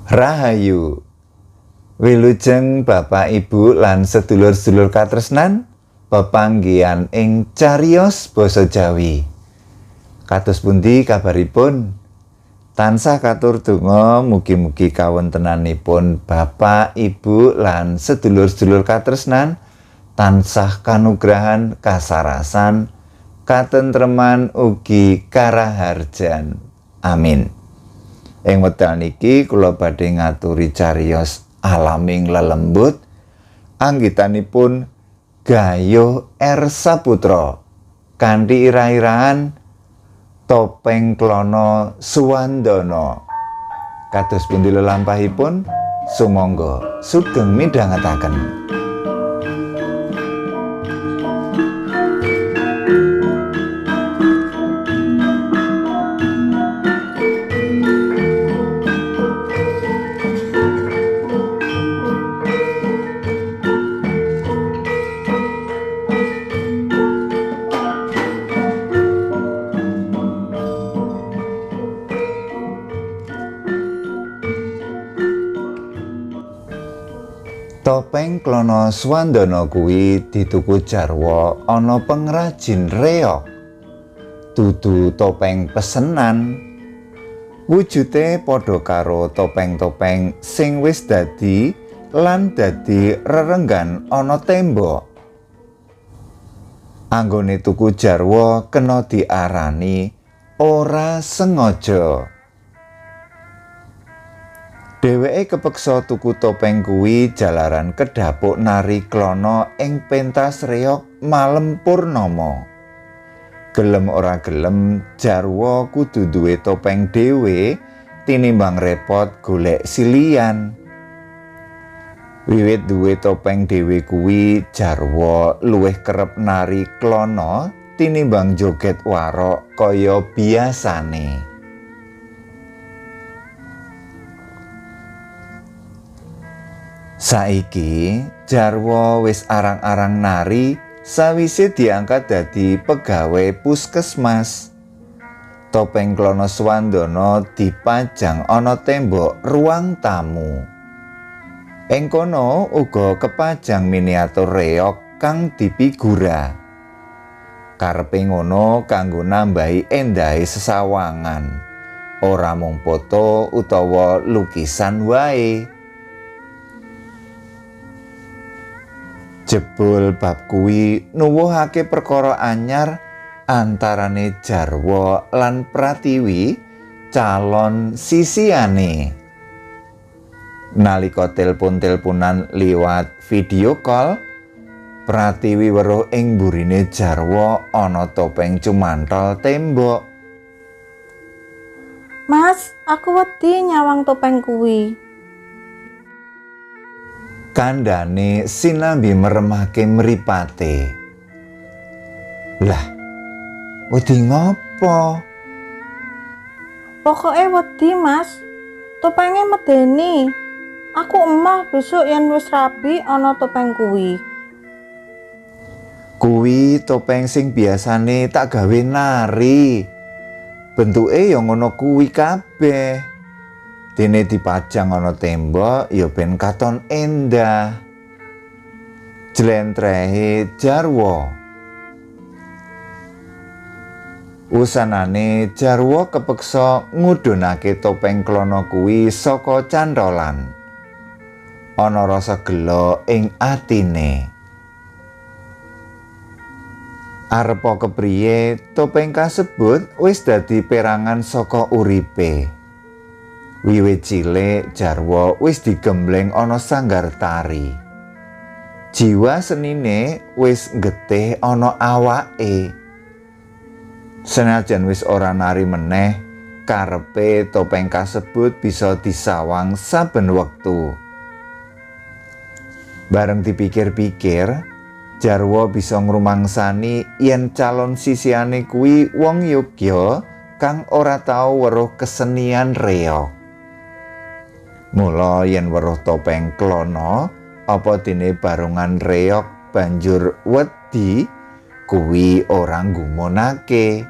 Rahayu. Wilujeng Bapak Ibu lan sedulur-sedulur katresnan pepanggihan ing cariyos basa Jawi. Kados pundi kabaripun? Tansah katur donga mugi-mugi kawontenanipun Bapak, Ibu lan sedulur-sedulur katresnan tansah kanugrahan kasarasan, katentreman ugi karaharjan. Amin. Ing wekdal niki kula badhe ngaturi cariyos alaming lelembut anggitanipun Gayuh R. Saputra kanthi ira-iraan Topeng Klono Suwandono. Kados pundi lelampahipun? Sumangga sugeng midhangetaken. Topeng Klono Suwandono kuwi dituku jarwa ana pengrajin reog. Dudu topeng pesenan. Wujute padha karo topeng-topeng sing wis dadi lan dadi rerenggan ana tembok. Anggone tuku jarwa kena diarani ora sengaja. Dheweke kepeksa tuku topeng kuwi jalaran kedhapuk nari klono ing pentas reog malem purnama. Gelem ora gelem, jarwa kudu duwe topeng dhewe tinimbang repot golek silian. Wiwit duwe topeng dhewe kuwi, jarwa luwih kerep nari klono tinimbang joget warok kaya biasane. Saiki jarwa wis arang-arang nari sawise diangkat dadi pegawe puskesmas. Topeng Klono Suwandono dipajang ana tembok ruang tamu. Ing kono uga kepajang miniatur reog kang dipigura. Karepe ngono kanggo nambahi endahe sesawangan. Ora mung foto utawa lukisan wae. Jebul bab kuwi nuwuhake perkara anyar antarane jarwa lan Pratiwi calon sisihane. Nalika telpon-telponan liwat video call, Pratiwi weruh ing mburine jarwa ana topeng cumantol tembok. Mas, aku wedi nyawang topeng kuwi. Kandhane sinambi meremake mripate. Lah, wedi ngopo? Pokoke wedi, Mas. Topenge medeni. Aku emoh besok yen wis rabi ana topeng kuwi. Kuwi topeng sing biasane tak gawe nari. Bentuke ya ngono kuwi kabeh. Dene dipajang ana tembok ya ben katon endah. Jlentrehe jarwa. Wusanane jarwa kepeksa ngudhunake topeng klono kuwi saka cantholan. Ana rasa gela ing atine. Arepa kepriye topeng kasebut wis dadi perangan saka uripe. Wiwit cilik jarwa wis digembleng ana sanggar tari. Jiwa senine wis nggetih ana awake. Senajan wis ora nari meneh, karepe topeng kasebut bisa disawang saben wektu. Bareng dipikir-pikir, jarwa bisa ngrumangsani yen calon sisihane kuwi wong Yogya kang ora tau weruh kesenian reog. Mula yen weruh topeng klono, apa dene barongan reog banjur wedi, kuwi ora nggumunake.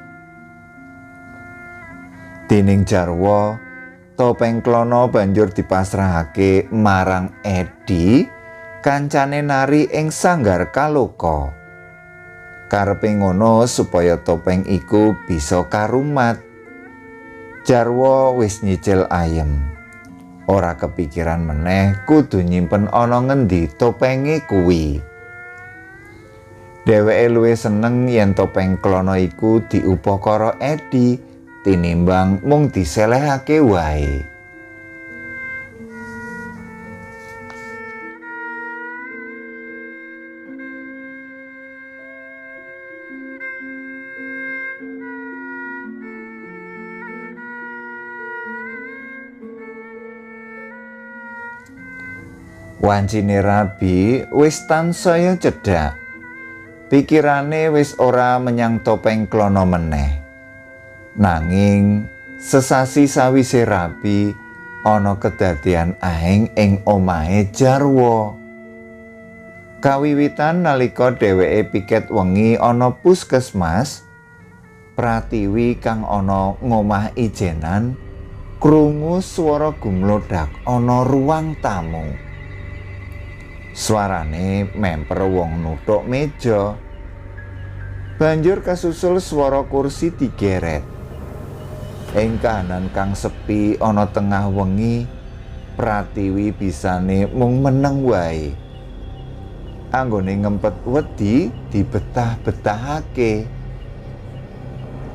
Dening jarwa, Topeng klono banjur dipasrahake marang Edi, kancane nari ing sanggar Kaloka. Karepe ngono supaya topeng iku bisa karumat. Jarwo wis nyicil ayem. Ora kepikiran meneh kudu nyimpen ana ngendi topenge kuwi. Dheweke luwih seneng yen topeng klono iku diupakara Edi tinimbang mung diselehake wae. Wancine rabi wis tansaya cedhak. Pikirane wis ora menyang topeng klono meneh. Nanging sesasi sawise rabi ana kedadian aeng ing omahe Jarwo. Kawiwitan nalika dheweke piket wengi ana puskesmas, Pratiwi kang ana ngomah ijenan krungu swara gumlodak ana ruang tamu. Suarane memper wong nuthuk meja. Banjur kasusul swara kursi digeret. Ing kahanan kang sepi ana tengah wengi, Pratiwi bisane mung meneng wae. Anggone ngempet wedi dibetah-betahake.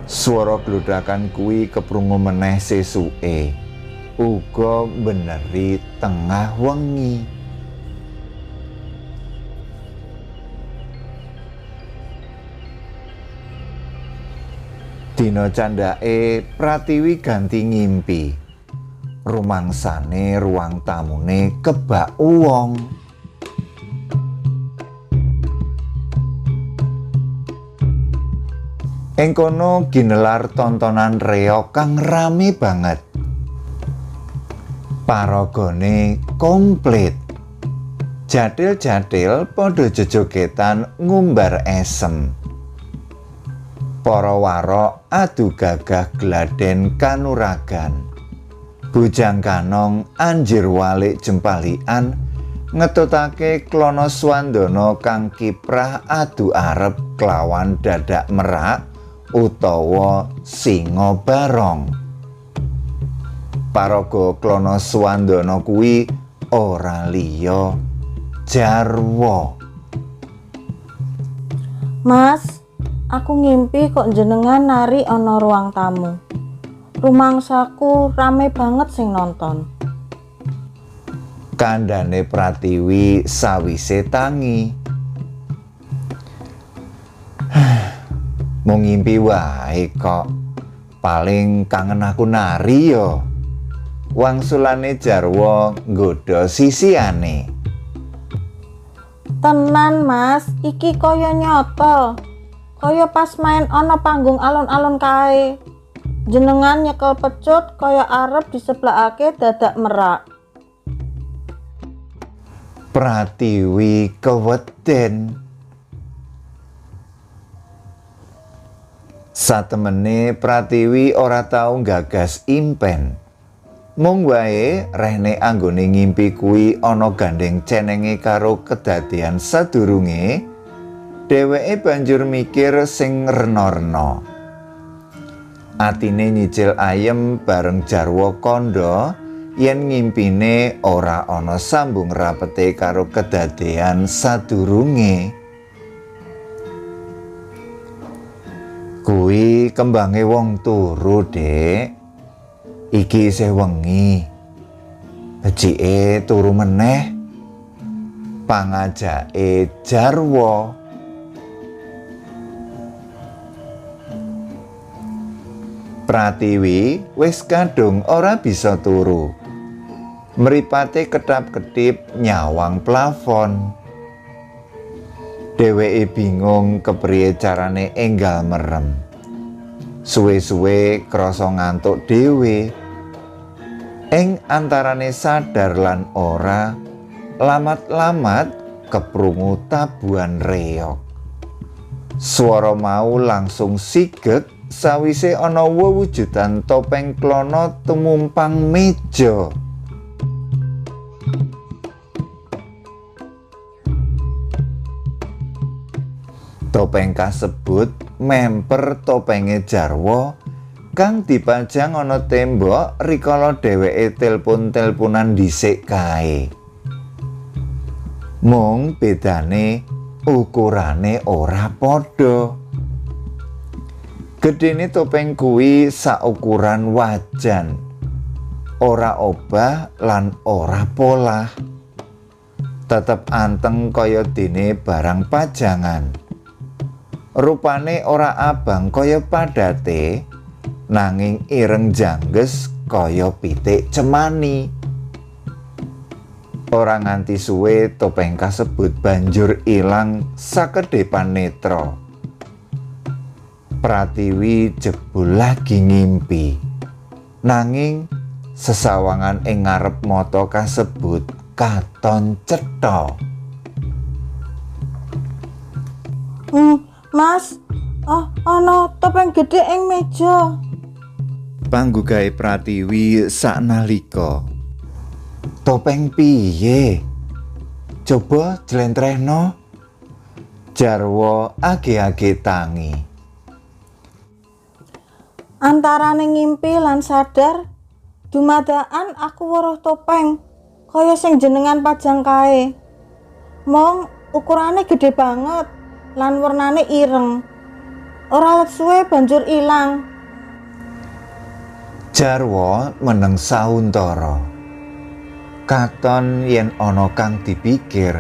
Swara glodhakan kuwi keprungu meneh sesuke. Uga beneri tengah wengi. Dina candhake Pratiwi ganti ngimpi. Rumangsane ruang tamune kebak wong. Ing kono ginelar tontonan reog kang rame banget. Paragane komplit. Jathil-jathil padha jejogetan ngumbar esem. Para warok adu gagah gladen kanuragan. Bujang kanong anjir walik jempalian ngetutake klono swandana kang kiprah adu arep kelawan dadak merak utawa singa barong. Paraga klono swandana kuwi ora liya Jarwo. Mas, aku ngimpi kok jenengan nari ana ruang tamu. Rumangsaku rame banget sing nonton. Kandhane Pratiwi sawise tangi. Mung ngimpi wae kok. Paling kangen aku nari yo. Wangsulane Jarwo nggodha sisihane. Tenan Mas, iki kaya nyata. Kaya pas main ana panggung alun-alun kae. Jenengan nyekel pecut kaya arep diseblakake dadak merak. Pratiwi keweden. Satemene Pratiwi ora tau nggagas impen. Mung wae rehne anggone ngimpi kuwi ana gandheng cenenge karo kedadean sadurunge. Dheweke banjur mikir sing rena-rena. Atine nyicil ayem bareng Jarwo kandha yen ngimpine ora ana sambung rapete karo kedadean sadurunge. Kuwi kembange wong turu, Dek. Iki isih wengi. Becike turu meneh. Pangajake Jarwo. Pratiwi wis kadung ora bisa turu. Mripate kedap-kedip nyawang plafon. Dheweke bingung kepriye carane enggal merem. Suwe-suwe krasa ngantuk dhewe. Ing antarane sadar lan ora, lamat-lamat keprungu tabuhan reog. Swara mau langsung sigeg sawise ana wewujudan topeng klono tumumpang meja. Topeng kasebut memper topenge Jarwo kang dipajang ana tembok rikala dheweke telpon-telponan dhisik kae. Mung bedane ukurane ora padha. Gedene topeng kuwi saukuran wajan, ora obah lan ora polah. Tetep anteng kaya dene barang pajangan. Rupane ora abang kaya padate, nanging ireng jangges kaya pitik cemani. Ora nganti suwe topeng kasebut banjur ilang sakedhepan netra. Pratiwi jebul lagi ngimpi. Nanging sesawangan ing ngarep mata kasebut katon cetha. Mas, oh, ana topeng gedhe ing meja. Panggugahe Pratiwi saknalika. Topeng piye? Coba jlentrehno. Jarwo age-age tangi. Antarane ngimpi lan sadar, dumadakan aku weruh topeng kaya sing jenengan pajang kae. Mong ukurane gedhe banget lan wernane ireng. Ora let suwe banjur ilang. Jarwo meneng sauntara. Katon yen ana kang dipikir.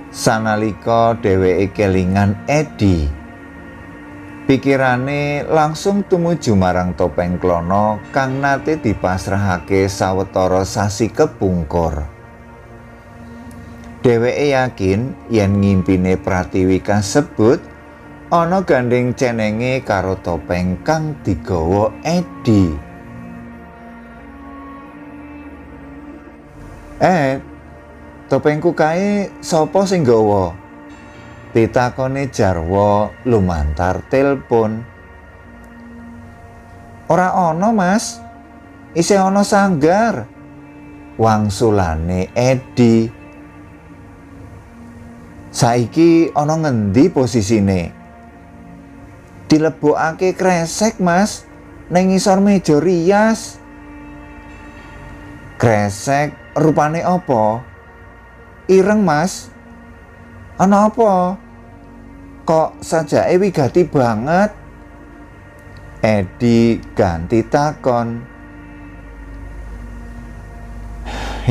Sanalika dheweke kelingan Edi, pikirane langsung tumuju marang topeng klono kang nate dipasrahake sawetara sasi kepungkur. Dheweke yakin yen ngimpine Pratiwi kasebut ana gandeng cenenge karo topeng kang digawa Edi. Topengku kae sapa sing gawa? Pitakone Jarwo lumantar telpon. Ora ana, Mas. Isih ana sanggar. Wangsulane Edi. Saiki ana ngendi posisine? Dilebokake kresek, Mas, ning ngisor meja rias. Kresek rupane apa? Ireng, Mas. Ana apa? Kok sajake wigati banget? Edi ganti takon.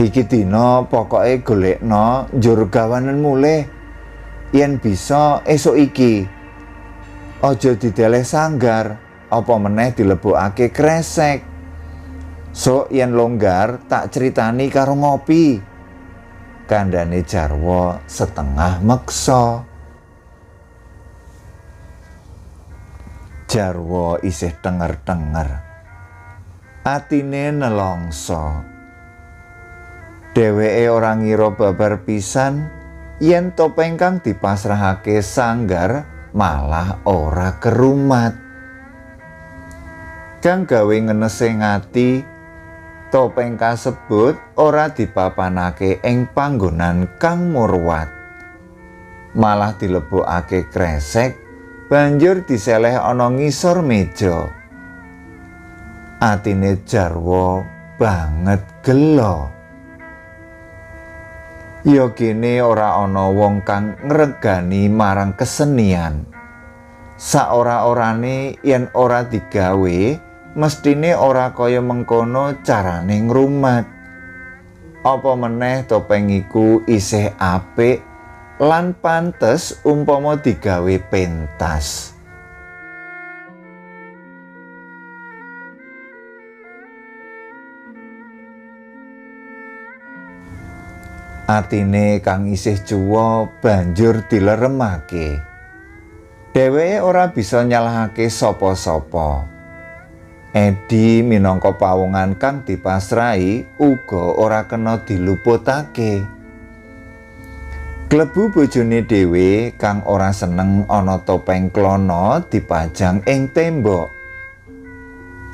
Iki dina pokoke golekno njur gawanen mulih. Yen bisa esuk iki. Aja dideleh sanggar, apa meneh dilebokake kresek. Sok yen longgar tak critani karo ngopi. Kandhane Jarwo setengah meksa. Jarwo isih tenger-tenger. Atine nelongso. Dheweke ora ngira babar pisan yen topeng kang dipasrahake sanggar malah ora kerumat. Kang gawe ngenese ngati, topeng kasebut ora dipapanake ing panggonan kang murwat. Malah dilebokake kresek, banjur diseleh ana ngisor meja. Atine Jarwo banget gelo. Ya kene ora ana wong kang ngregani marang kesenian. Saora-orane yen ora digawe, mestine ora kaya mengkono carane ngrumat. Apa meneh topeng iku isih apik lan pantes umpama digawe pentas. Atine kang isih cuwa banjur dileremake. Dheweke ora bisa nyalahake sapa-sapa. Edi minangka pawongan kang dipasrahi uga ora kena diluputake. Klebu bojone dhewe kang ora seneng ana topeng klono dipajang ing tembok.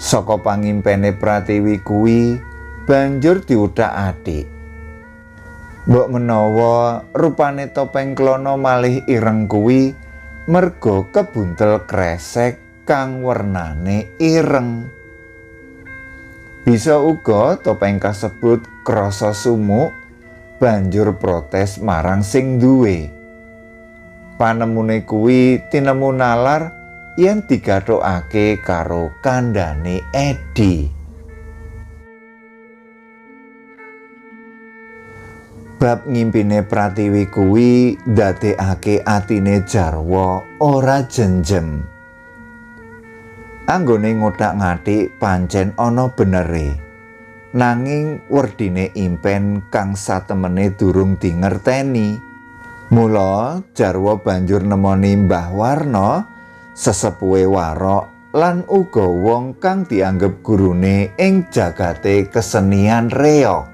Saka pangimpene Pratiwi kuwi banjur diuthak-athik. Mbok menawa rupane topeng klono malih ireng kuwi merga kebuntel kresek kang wernane ireng. Bisa uga topeng kasebut krasa sumuk banjur protes marang sing duwe. Panemune kuwi tinemu nalar yen digathukake karo kandhane Edi. Bab ngimpine Pratiwi kuwi ndadekake atine Jarwo ora jenjem. Anggone ngothak-ngathik pancen ana benere. Nanging werdine impen kang satemene durung dingerteni. Mula Jarwo banjur nemoni Mbah Warno, sesepuhe warok lan uga wong kang dianggep gurune ing jagate kesenian reog.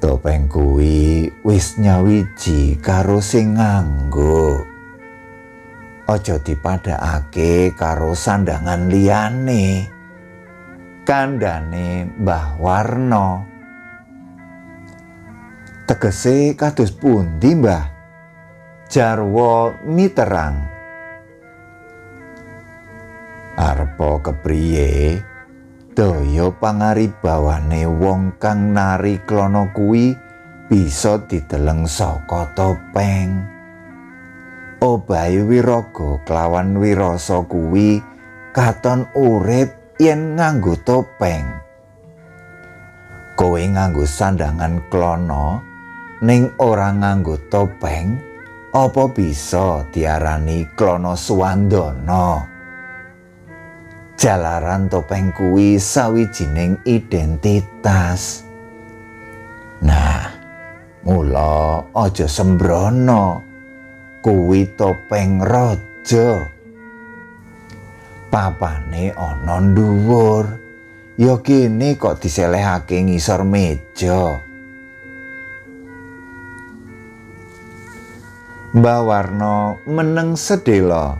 Topeng kuwi wis nyawiji karo sing nganggo. Aja dipadhakake karo sandangan liyane. Kandhane Mbah Warno. Tegese kados pundi, Mbah? Jarwo miterang. Arepa kepriye? Daya pangaribawane wong kang nari klono kuwi bisa dideleng saka topeng. Obahe wiraga kelawan wirasa kuwi katon urip yen nganggo topeng. Kowe nganggo sandangan klono ning ora nganggo topeng, apa bisa diarani klono suwandana? Jalaran topeng kuwi sawijining identitas. Nah, mula aja sembrono. Kuwi topeng raja. Papane ana dhuwur. Ya kene kok diselehake ngisor meja. Mbah Warno meneng sedhela.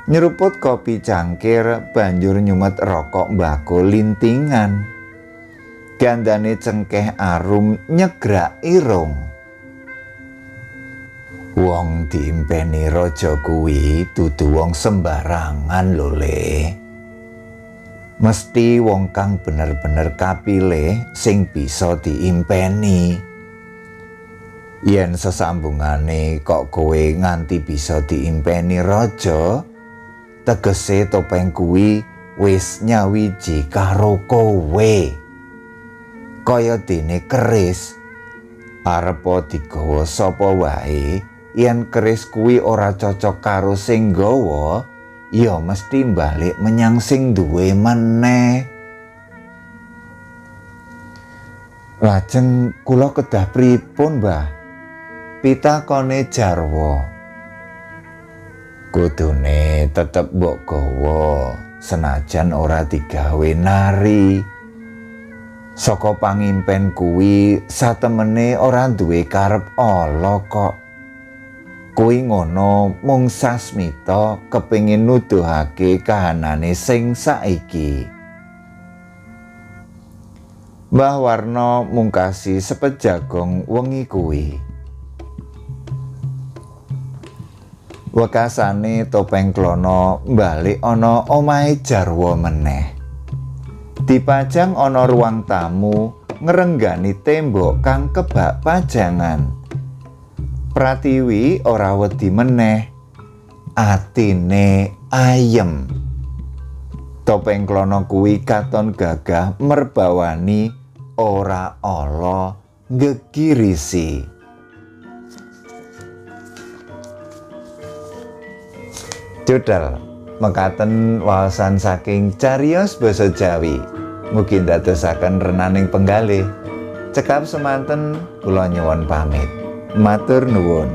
Nyeruput kopi cangkir banjur nyumet rokok mbako lintingan. Gandane cengkeh arum nyegrak irung. Wong diimpeni raja kuwi dudu wong sembarangan lho, Le. Mesti wong kang bener-bener kapilih sing bisa diimpeni. Yen sesambungane kok kowe nganti bisa diimpeni raja, tegese topeng kuwi wis nyawiji karo kowe. Kaya dene keris, arepa digawa sapa wae, yen keris kuwi ora cocok karo sing gawa, ya mesti balik menyang sing duwe meneh. Lajeng kula kedah pripun, Mbah? Pitakone Jarwo. Kudune tetep mbok gawa senajan ora digawe nari. Saka pangimpen kuwi satemene ora duwe karep ala kok. Kuwi ngono mung sasmita kepengin nuduhake kahanane sing saiki. Mbah Warno mungkasi sepejagong wengi kuwi. Wekasane topeng klono balik ana omahe Jarwo meneh. Dipajang ana ruang tamu ngrenggani tembok kang kebak pajangan. Pratiwi ora wedi meneh, atine ayem. Topeng klono kuwi katon gagah merbawani ora ala ngegirisi. Jodal mekaten waosan saking cariyos basa Jawi. Mugi ndadosaken renaning penggalih. Cekap semanten kula nyuwun pamit. Matur nuwun.